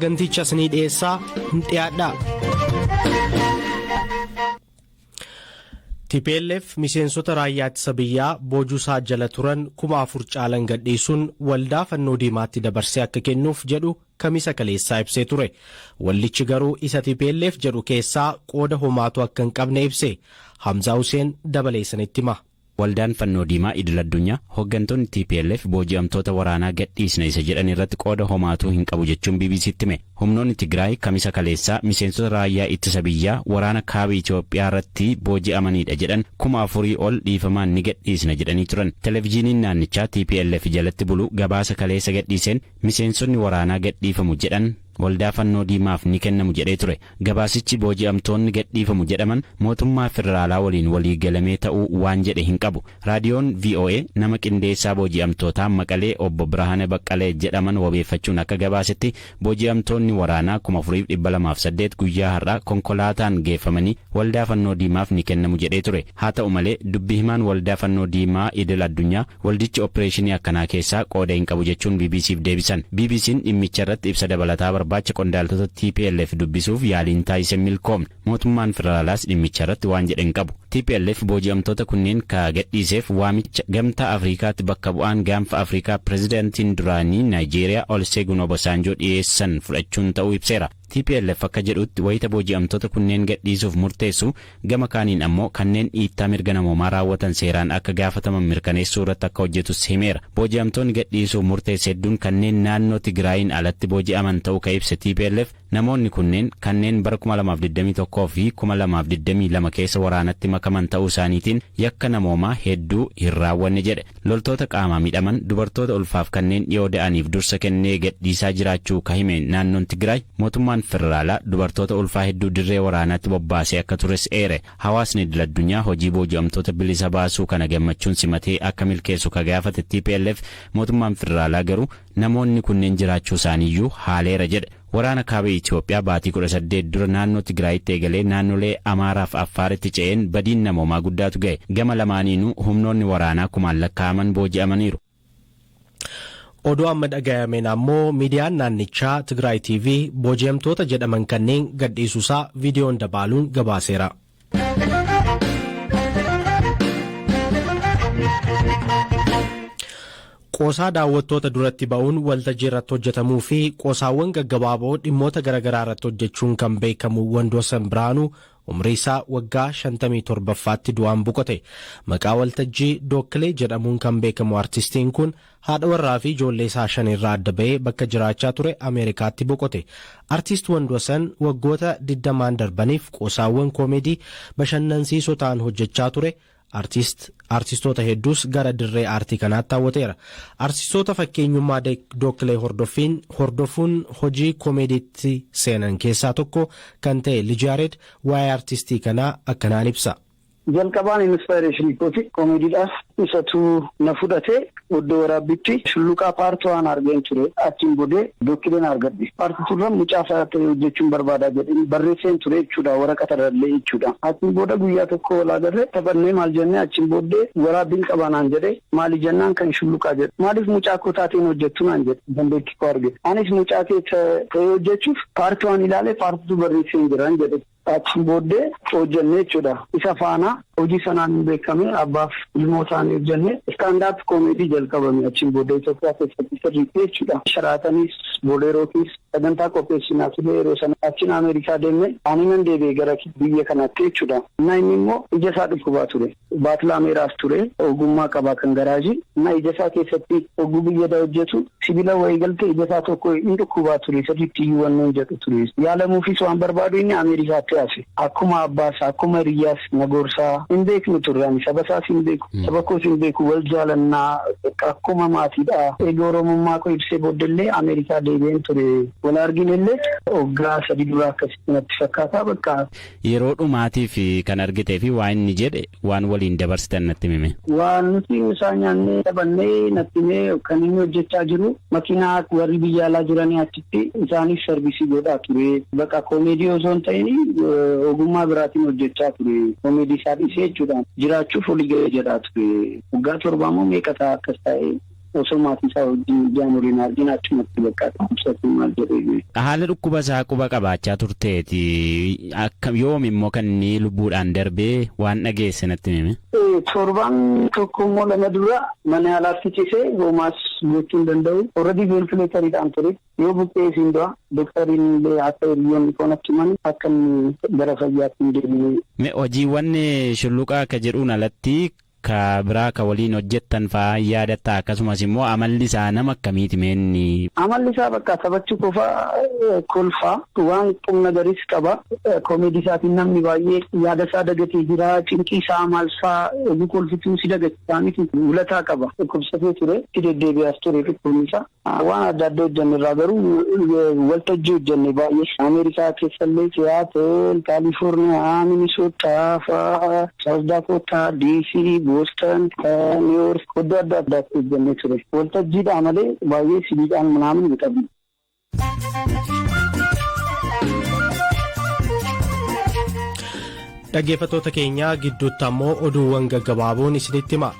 Saganticha isinii dhiyeessaa hin dhiyaadhaa. TPLF miseensota raayyaa ittisa biyyaa boojuusaa jala turan 4,000 caalan gadhiisuun waldaa fannoo diimaatti dabarsee akka kennuuf jedhu kamisa kaleessaa ibsee ture. Waldichi garuu isa TPLF jedhu keessaa qooda homaatu akka hin qabne ibse. Hamzaa Huseen dabalee isinitti hima. Waldaan Fannoo Diimaa Idil-addunyaa hoggantoonni tplf booji'amtoota waraanaa gadhiisna isa jedhan irratti qooda homaatuu hin qabu jechuun BBCtti hime. Humnoonni Tigraay Kamisa kaleessaa miseensota raayyaa ittisa biyyaa waraana Kaaba Itoophiyaarratti booji'amaniidha jedhan 4,000 ol dhiifamaan ni gadhiisna jedhanii turan. Televijiiniin naannichaa tplf jalatti bulu gabaasa kaleessa gadhiiseen miseensonni waraanaa gadhiifamu jedhan Waldaa Fannoo Diimaaf ni kennamu jedhee ture. Gabaasichi booji'amtoonni gadhiifamu jedhaman mootummaa federaalaa waliin walii galamee ta'uu waan jedhe hin qabu. Raadiyoon voa nama qindeessaa booji'amtootaa Maqalee Obbo Birhaane Baqqalee jedhaman wabeeffachuun akka gabaasetti booji'amtoonni waraanaa 4,208 guyyaa har'aa konkolaataan geeffamanii Waldaa Fannoo Diimaaf ni kennamu jedhee ture. Haa ta'u malee dubbi himaan Waldaa Fannoo Diimaa Idil Addunyaa Waldichi oppireeshinii akkanaa keessaa qooda hin qabu jechuun BBCf deebisan. BBCn dhimmicha irratti ibsa dabalataa barbaacha qondaaltota tplf dubbisuuf yaaliin taasise hin milkoomne. Mootummaan federaalaas dhimmicha irratti waan jedhe hin qabu. Tplf booji'amtoota kunneen ka gadhiiseef waamicha Gamtaa Afriikaatti bakka bu'aan Gaanfa Afriikaa Pirezidantiin duraanii Naayijeeriyaa Olusegun Obasaanjoo dhiyeessan fudhachuun ta'uu ibseera. Tplf akka jedhutti wayita booji'amtoota kunneen gadhiisuuf murteessu gama kaaniin ammoo kanneen dhiittaa mirga namoomaa raawwatan seeraan akka gaafataman mirkaneessuu irratti akka hojjetus himeera. Booji'amtoonni gadhiisuuf murteesse hedduun kanneen naannoo Tigraayiin alatti booji'aman ta'uu ka ibse tplf, namoonni kunneen kanneen bara 2021 fi 2022 keessa waraanatti makaman ta'uu isaaniitiin yakka namoomaa hedduu hin raawwanne jedhe. Loltoota qaamaa miidhaman, dubartoota ulfaaf kanneen dhiyoo da'aniif dursa kennee gadhiisaa jiraachuu ka hime naannoon Tigraay, mootummaan federaalaa dubartoota ulfaa hedduu dirree waraanaatti bobbaasee akka tures eere. Hawaasni idil-addunyaa hojii booji'amtoota bilisa baasuu kana gammachuun simatee akka milkeessu ka gaafate tplf, mootummaan federaalaa garuu namoonni kunneen jiraachuu isaaniiyyuu haaleera jedhe. Waraana Kaaba Itoophiyaa baatii 18 dura naannoo Tigraayitti eegalee naannolee Amaaraaf Affaaritti ce'een badiin namoomaa guddaatu gahe. Gama lamaaniinuu humnoonni waraanaa kumaan lakkaa'aman booji'amaniiru. Oduu amma dhagayameen ammoo miidiyaan naannichaa Tigraay TV booji'amtoota jedhaman kanneen gadhiisuusaa viidiyoon dabaaluun gabaaseera. Qoosaa daawwattoota duratti ba'uun waltajjii irratti hojjetamuu fi qoosaawwan gaggabaaboo dhimmoota garaagaraa irratti hojjechuun kan beekamu Wandoosan Birhaanuu umrii isaa waggaa 57ffaatti du'aan boqote. Maqaa waltajjii Dookkilee jedhamuun kan beekamu artistiin kun haadha warraa fi ijoollee isaa shan irraa adda ba'ee bakka jiraachaa ture Ameerikaatti boqote. Artist Wandwasan waggoota 20n darbaniif qoosaawwan koomedii bashannansiisoo ta'an hojjechaa ture. Artist artistoota hedduus gara dirree aartii kanaatti hawwateera. Artistoota fakkeenyummaa Dookkilee hordoffiin hordofuun hojii koomeediitti seenan keessaa tokko kan ta'e Lij Yaareed waa'ee artistii kanaa akkanaan ibsa. Jalqabaan inspiration kooti komeediidhaaf isatu na fudhate oddoo waraabbitti shulluqaa part 1 argeen ture achiin bodee dokkileen argadhe part 2 irra mucaa isaa ta'e hojjechuun barbaadaa jedheen barreesseen ture jechuudha waraqata irrallee jechuudha achiin booda guyyaa tokko wal agarre taphannee maal jennee achiin booddee waraabbiin qabaa naan jedhe maali jennaan kan shulluqaa jedhe maaliif mucaa koo taatee hin hojjettu naan jedhe dandeettii koo arge anis mucaa kee ta'ee hojjechuuf part 1 ilaalee part 2 barreesseen jiran jedhe. Achiin booddee hojjenne jechuudha. Isa faana hojii sanaan hin beekame abbaaf ilmoo taanee hojjenne. Stand up comedy jalqabame achiin booda Itoophiyaa keessatti sirriitti jechuudha. Sharaatanis, Boleerootis sagantaa qopheessinaa turre yeroo sana. Achiin Ameerikaa deemne. Ani nan deebi'e gara biyya kanaatti jechuudha. Innaa inni immoo ija isaa dhukkubaa ture. Baatlaameeraas ture. Ogummaa qaba kan garaajii. Innaa ija isaa keessatti hogguu biyyada hojjetu Sibila wayii galte ija isaa tokko in dhukkubaa ture sirriitti iyyuu wanno hin jedhu ture. Yaalamuufis waan barbaadu inni Ameerikaatti hafe. Akkuma abbaas akkuma hiriyyaas na gorsaa hin beeknu turre ani saba isaas hin beeku saba koos hin beeku wal jaalannaa bakka akkuma maatiidha. Eega Oromummaa koo ibsee booddellee Ameerikaa deebi'een ture. Wal arginellee waggaa sadi dura akkasitti natti fakkaata bakka. Yeroo dhumaatiif kan argitee fi waan inni jedhe waan waliin dabarsitan natti himi mee. Waan nuti isaa nyaannee taphannee natti himee kan inni hojjechaa jiru makiinaa warri biyya alaa jiranii achitti isaaniif sarvisii godhaa ture. Baqa koomeedii osoo hin ta'in ogummaa biraatiin hojjechaa ture. Koomeedii isaa dhiisee jechuudha. Jiraachuuf olii gadi jedhaa ture. Waggaa torbaa moo meeqa ta'a akkas taa'ee. Osoo maatii isaa wajjin ijaan waliin argin achumatti bakka dhukkubsatu maal jedhee. Haala dhukkuba isaa quba qabaachaa turteeti. Akkam, yoom immoo kan inni lubbuudhaan darbee waan dhageesse natti himi? Torbaan tokko immoo lama dura mana yaalaatti ciisee homaas gochuu hin danda'u. Already ventilatoriidhaan ture. Yoo buqqee isiin dura doktariin illee akka hiriyoonni koon achi himan akka inni gara fayyaatti hin deemne. Hojiiwwan Shulluqaa akka jedhuun alatti ka biraa ka waliin hojjettan fa'aa yaadatta? Akkasumas immoo amalli isaa nama akkamiiti meenni? Amalli isaa bakka taphachuu qofaa, kolfaa, waan qubna garis qaba. Komeedii isaatiin namni baay'ee yaada isaa dagatee jira. Cinqii isaa maal fa'aa oguu kolfituu si dagachisaa miti, ulataa qaba. Dhukkubsatee ture, itti deddeebi'aas ture dhukkubni isaa. Waan adda addaa hojjenne irraa garuu waltajjii hojjenne baay'ee. Ameerikaa keessallee Siyaatel, Kaalifoorniyaa, Minisootaa fa'aa, Saawus Daakotaa, DC, Booston, Niw Yoork, iddoo adda addaatti hojjennee ture. Waltajjiidhaa malee baay'ee sibiidhaan manaamin hin qabnu. Dhaggeeffattoota keenya, gidduutti ammoo oduuwwan gaggabaaboon isinitti hima.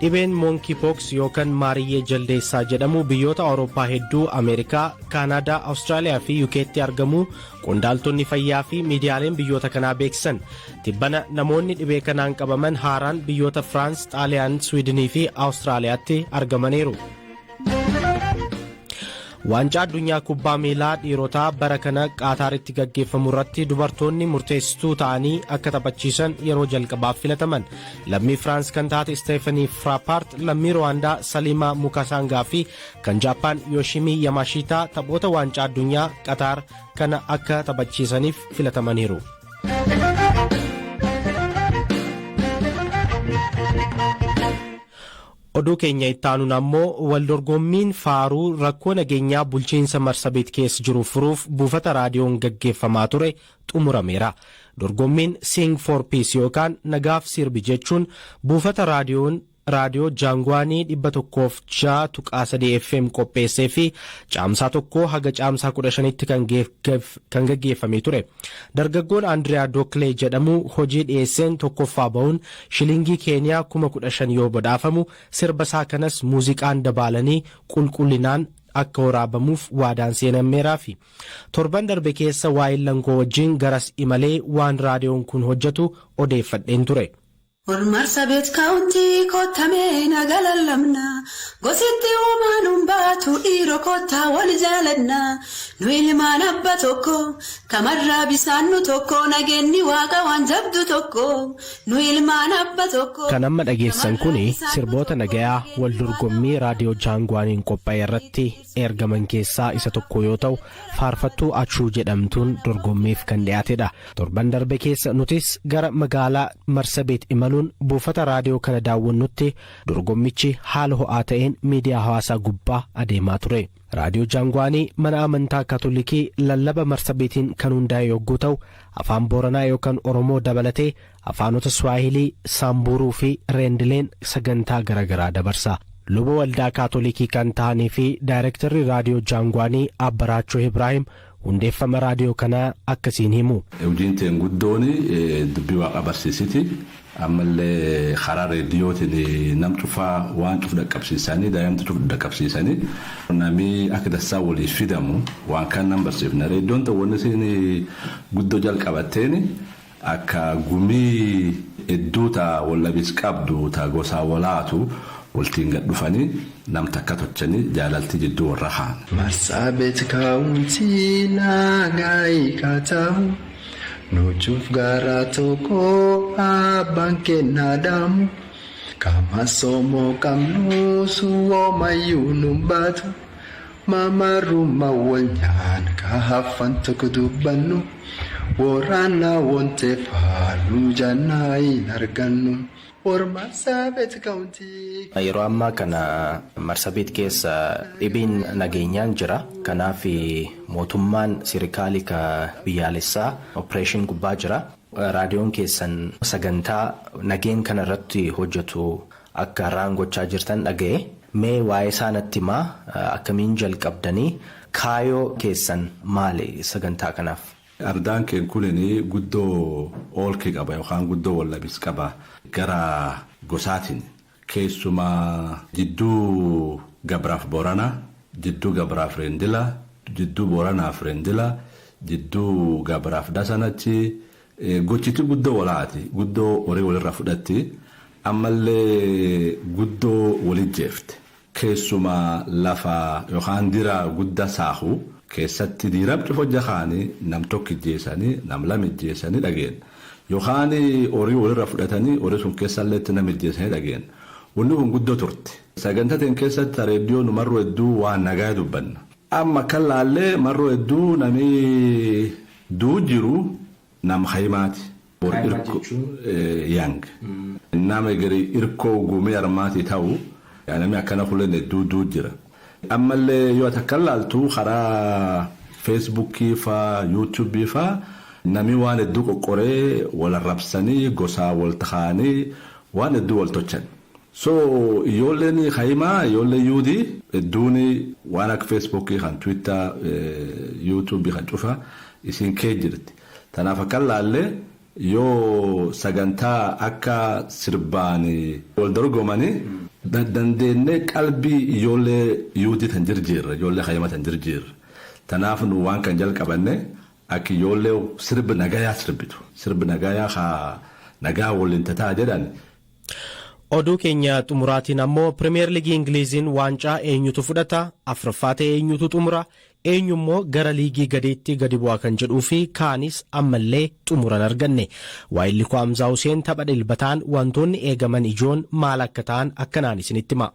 Dhibeen monkeypox yookaan maariyyee jaldeessaa jedhamu biyyoota Awurooppaa hedduu, Ameerikaa, Kaanaadaa, Awustiraaliyaa fi UKtti argamu qondaaltonni fayyaa fi miidiyaaleen biyyoota kanaa beeksisan. Tibbana namoonni dhibee kanaan qabaman haaraan biyyoota Firaans, Xaaliyaan, Swiidinii fi Awustiraaliyaatti argamaniiru. Waancaa Addunyaa kubbaa miilaa dhiirotaa bara kana Qaataaritti gaggeeffamu irratti dubartoonni murteessituu ta'anii akka taphachiisan yeroo jalqabaaf filataman. Lammii Firaans kan taate Isteefanii Fraapaart, lammii Ruwaandaa Saliimaa Mukasaangaa fi kan Jaappaan Yooshimii Yamaashiitaa taphoota Waancaa Addunyaa Qataar kana akka taphachiisaniif filatamaniiru. Oduu keenya itti aanuun ammoo waldorgommiin faaruu rakkoo nageenyaa bulchiinsa Marsabeet keessa jiru furuuf buufata raadiyoon gaggeeffamaa ture xumurameera. Dorgommiin Sing for Peace yookaan nagaaf sirbi jechuun buufata raadiyoo Jaangwaanii 106.3 FM qopheessee fi Caamsaa 1 haga Caamsaa 15tti kan gaggeeffamee ture. Dargaggoon Andiriyaa Dooklee jedhamu hojii dhiyeesseen tokkoffaa bahuun shilingii Keeniyaa 15,000 yoo badhaafamu, sirba isaa kanas muuziqaan dabaalanii qulqullinaan akka waraabamuuf waadaan seenameeraafi. Torban darbe keessa waa'ee lankoo wajjin garas imalee waan raadiyoon kun hojjetu odeeffadheen ture. Marsabeet County kottamee naga lallabna, gositti uumaan baatu, dhiiroo kottaa wal jaalanna, nu ilmaan abba tokko, kamarraa bisaan nu tokko, nageenyi Waaqa waan jabdu tokko, nu ilmaan abba tokko. Kan amma dhageessan kun sirboota nagayaa wal dorgommii raadiyoo Jaangwaaniin qophaa'e irratti ergaman keessaa isa tokko yoo ta'u, faarfattuu Achuu jedhamtuun dorgommiif kan dhiyaatedha. Torban darbe keessa nutis gara magaalaa Marsabeet imaluun buufata raadiyoo kana daawwannutti dorgommichi haala ho'aa ta'een miidiyaa hawaasaa gubbaa adeemaa ture. Raadiyoo Jaangwaanii mana amantaa Kaatolikii lallaba Marsabeetiin kan hundaa'e yogguu ta'u, afaan Booranaa yookaan Oromoo dabalatee afaanota Swaahilii, Saambuuruu fi Reendileen sagantaa garaagaraa dabarsa. Luba waldaa Kaatolikii kan ta'anii fi daayirektarri raadiyoo Jaangwaanii Abbaraachoo Ibraahim hundeeffama raadiyoo kanaa akkasiin himu. Hojiin teen guddoon dubbii Waaqa barsiisiti. Ammallee karaa reediyootiin nam cufaa waan cuf dhaqqabsiisanii, daa'imti cuf dhaqqabsiisanii, namni akka dassaa waliif fidamu waan kan nam barsiifna. Reediyoon ta'u isiin guddoo jalqabatteen akka gumii hedduu ta wallabis qabdu, ta gosaa walaatu waltiin gad dhufanii nam takka tochanii jaalaltii jidduu warra haan. Marsabeet County nagaa kaatamu, nuuchuuf garaa tokko, abbaan kennaadhamu, kama somoo qabnu suwoomayyuu nu baatu, mamarrummaa wal nyaan ka hafan tokko dubbannu, waraana wanteefaa nu jannaa hin argannu. Yeroo ammaa kana Marsabeet keessa dhibeen nageenyaan jira. Kanaaf mootummaan sirikaalii ka biyyaalessaa operation gubbaa jira. Raadiyoon keessan sagantaa nageen kana irratti hojjetu akka raangochaa jirtan dhaga'e. Mee waa'ee isaa natti himaa, akkamiin jalqabdanii, kaayoo keessan maali sagantaa kanaaf? Ardaan keen kunin guddoo oolkii qaba yookaan guddoo wallabis qaba gara gosaatiin. Keessumaa jidduu Gabraaf Booranaa, jidduu Gabraaf Reendilaa, jidduu Booranaaf Reendilaa, jidduu Gabraaf Dasanachi gochiti guddoo walaati. Guddoo horii walirraa fudhatti. Ammallee guddoo walijjeefte. Keessumaa lafa yookaan dira guddaa saahu keessatti diiram cufa jahaanii nam tokko ijjeessanii, nam lama ijjeessanii dhageenya. Yookaan horii walirra fudhatanii horii sun keessallee nama ijjeessanii dhageenya. Wanni kun guddoo turte. Sagantaa teen keessatti reediyoo nu marroo hedduu waan nagaa dubbanna. Amma kan laallee marroo hedduu namni duu jiru nam hayimaati. Yang. Nama gari irkoo gumii armaatii ta'u namni akkana kuleen hedduu duu jira. Ammallee yoo takka laaltu karaa Feesbuukii faa, Yuutuubii faa namni waan hedduu qoqqoree wal arrabsanii, gosaa wal taa'anii, waan hedduu wal tolchan. So ijoolleen hayimaa, ijoolleen yuudii hedduun waan akka Feesbuukii kan Tiwiitar, Yuutuubii kan cufa isiin kee jirti. Tanaaf akka laallee yoo sagantaa akka sirbaan wal dorgomanii dandeenyee qalbii ijoollee yuudii tan jirjiirra, ijoollee hayimaa tan jirjiirra. Tanaaf nu waan kan jalqabanne akka ijoollee sirbi nagayaa sirbitu. Sirbi nagayaa haa nagaa waliin tataa jedhan. Oduu keenya xumuraatiin ammoo Pirimeer Liigii Ingiliiziin waancaa eenyutu fudhata, afuraffaa ta'e eenyutu xumura, eenyu immoo gara liigii gadiitti gadi bu'aa kan jedhuu fi kaanis ammallee xumuran arganne. Waayilli koo Hamzaa Huseen tapha Dilbataan wantoonni eegaman ijoon maal akka ta'an akkanaan isinitti hima.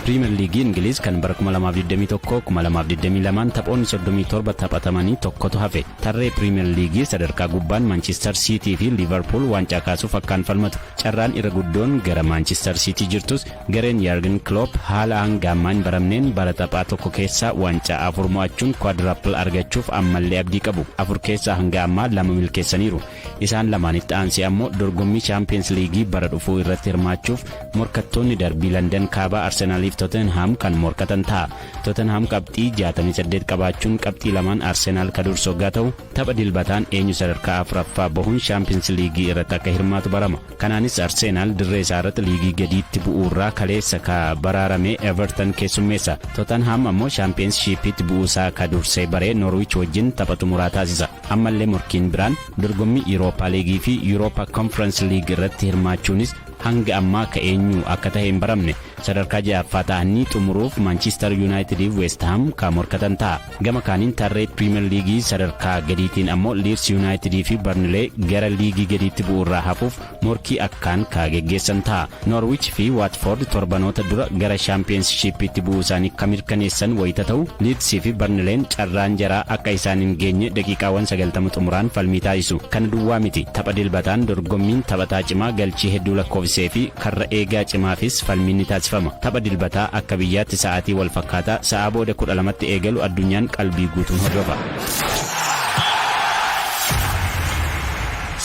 Piriimer Liigii Ingiliiz kan bara 2021-2022 taphoonni 37 taphatamanii tokkotu hafe. Tarree Piriimer Liigii sadarkaa gubbaan Manchester City fi Liverpool waancaa kaasuuf akkaan falmatu. Carraan irra guddoon gara Manchester City jirtus, gareen Jurgen Klopp haala hanga ammaa hin baramneen bara taphaa tokko keessaa waancaa afur mo'achuun quadruple argachuuf ammallee abdii qabu. Afur keessaa hanga ammaa lama milkeessaniiru. Isaan lamaanitti aansee ammoo dorgommii Champions League bara dhufuu irratti hirmaachuuf morkattoonni darbii London kaabaa Arsenaaliif Tottenham kan morkatan ta'a. Tottenham qabxii 68 qabaachuun qabxii lamaan Arsenaal ka dursu hoggaa ta'u, tapha Dilbataan eenyu sadarkaa afuraffaa bahuun Champions League irratti akka hirmaatu barama. Kanaanis Arsenaal dirree isaa irratti liigii gadiitti bu'uurraa kaleessa ka baraarame Everton keessummeessa. Tottenham ammoo Championshipitti bu'uusaa ka dursee baree Norwich wajjin tapha xumuraa taasisa. Ammallee morkiin biraan dorgommii Europa League fi Europa Conference League irratti hirmaachuunis hanga ammaa ka eenyu akka ta'e hin baramne. Sadarkaa ja'affaa ta'anii xumuruuf Manchester United fi West Ham ka morkatan ta'a. Gama kaaniin tarree Premier League sadarkaa gadiitiin ammoo Leeds United fi Burnley gara liigii gadiitti bu'uurraa hafuuf morkii akkaan ka geggeessan ta'a. Norwich fi Watford torbanoota dura gara Championshipitti bu'uu isaanii ka mirkaneessan wayita ta'u, Leeds fi Burnley'n carraan jaraa akka isaan hin geenye daqiiqaawwan 90 xumuraan falmii taasisu. Kana duwwaa miti, tapha Dilbataan dorgommiin taphataa cimaa galchii hedduu lakkoofsisee fi karra eegaa cimaafis falmiin ni taasifama. Tapha Dilbataa akka biyyaatti sa'aatii wal fakkaataa sa'aa booda 12tti eegalu addunyaan qalbii guutuun hordofa.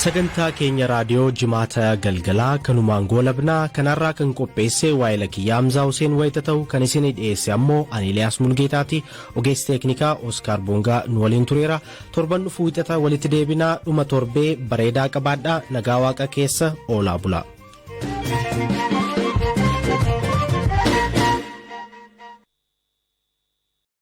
Sagantaa keenya raadiyoo Jimaata galgalaa kanumaan goolabnaa. Kanarraa kan qopheesse waa'ila kiyyaa Hamzaa Huseen wayita ta'u, kan isin dhiyeesse ammoo ani Eliyaas Mulgeetaati. Ogeessi teeknikaa Oskaar Boongaa nu waliin tureera. Torban dhufu Wixata walitti deebinaa. Dhuma torbee bareedaa qabaadhaa. Nagaa Waaqa keessa oolaa bulaa.